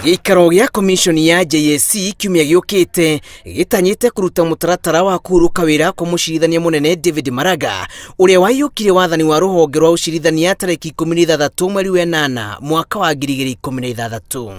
Gĩikaro gĩa komishoni ya JSC kiumia gĩũkĩte gĩtanyĩte kũruta mũtaratara wa kũhurũka wĩra kwa mũcirithania mũnene David Maraga ũrĩa waiyũkirie wathani wa rũhonge rwa ũcirithania tarĩki 16 mweri wa ĩnana mwaka wa 2016.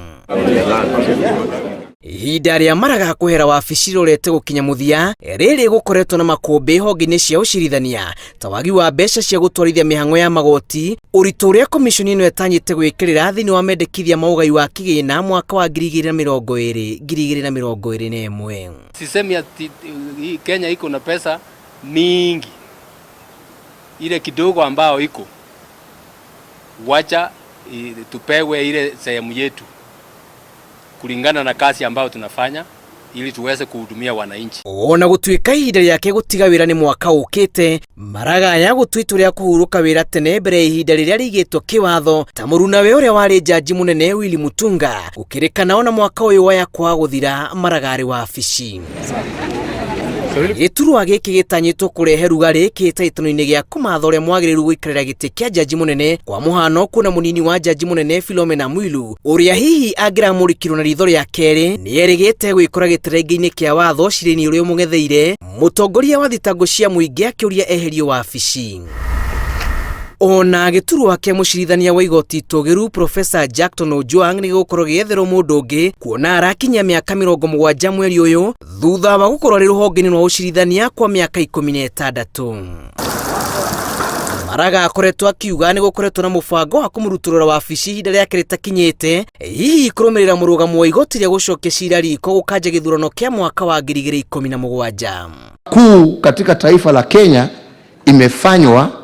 Ihinda rĩa Maraga kwehera wabici rĩrorete gũkinya mũthia, rĩrĩ gũkoretwo na makũmbĩ honge-inĩ cia ũcirithania ta wagi wa mbeca cia gũtwarithia mĩhang'o ya magoti, ũritũ ũrĩa komishoni ĩno ĩtanyĩte gwĩkĩrĩra thĩinĩ wa mendekithia ma ũgai wa kĩgĩna mwaka wa 2020 2021. Sisemi ati Kenya iko na pesa mingi, ile kidogo ambao iko, wacha tupewe ile sehemu yetu kulingana na kazi ambayo tunafanya ili tuweze kuhudumia wananchi. Ona gũtuĩka ihinda rĩake gũtiga wĩra nĩ mwaka ũkĩte, Maraga ya gũtua itua rĩa kũhurũka wĩra tene mbere ya ihinda rĩrĩa rĩigĩtwo kĩwatho ta mũrunawe ũrĩa warĩ njanji mũnene Willy Mutunga, gũkĩrĩkana ona mwaka ũyũ waya kwaga gũthira Maraga arĩ wabici. Gĩturwa gĩkĩ gĩtanyĩtwo kũrehe rugarĩ kĩhĩtahĩtano-inĩ gĩa kũmatha ũrĩa mwagĩrĩru gũikarĩra gĩtĩ kĩa njanji mũnene, kwa mũhano kuona mũnini wa njanji mũnene Philomena Mwilu ũrĩa hihi angĩramũrĩkirwo na ritho rĩa kerĩ nĩerĩgĩte gwĩkora gĩterengĩ-inĩ kĩa watho cira-inĩ ũrĩa ũmũng'etheire, mũtongoria wa thitango cia mũingĩ akĩũria eherio wabici. Ona gĩturwa kĩa mũcirithania wa igoti itũgĩru Professor Jackton Ojwang nĩ gĩgũkorwo gĩgĩetherwo mũndũ ũngĩ kuona arakinyia mĩaka 70 mweri ũyũ thutha wa gũkorwo arĩ rũhonge-inĩ rwa ũcirithania kwa mĩaka 16. Maraga akoretwo akiuga nĩ gũkoretwo na mũbango wa kũmũrutũrũra wabici ihinda rĩake rĩtakinyĩte, hihi kũrũmĩrĩra mũrũgamo wa igoti rĩa gũcokia cira riko gũkanja gĩthurano kĩa mwaka wa 2017. Kuu katika taifa la Kenya imefanywa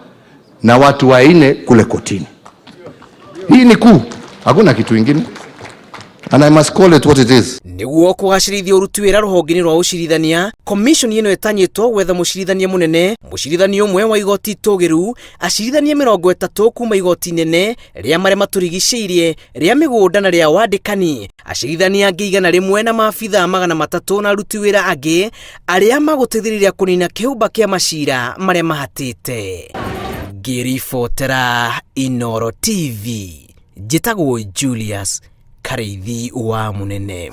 na watu waine kule kotini. Hii ni kuu, hakuna kitu ingine. And I must call it what it is. Nĩguo kũgacĩrithia ũruti wĩra rũhonge-inĩ rwa ũcirithania, komishoni ĩno ĩtanyĩtwo gwetha mũcirithania mũnene, mũcirithania ũmwe wa igoti itũgĩru, acirithania 30 kuma igoti inene rĩa marĩa matũrigicĩirie, rĩa mĩgũnda na rĩa wandĩkani, acirithania angĩ 100 na maabithaa 300 na aruti wĩra angĩ arĩa magũteithĩrĩria kũnina kĩhũmba kĩa macira marĩa mahatĩte. Ngĩribotera Inooro TV, njĩtagwo Julius Karĩithi wa Mũnene.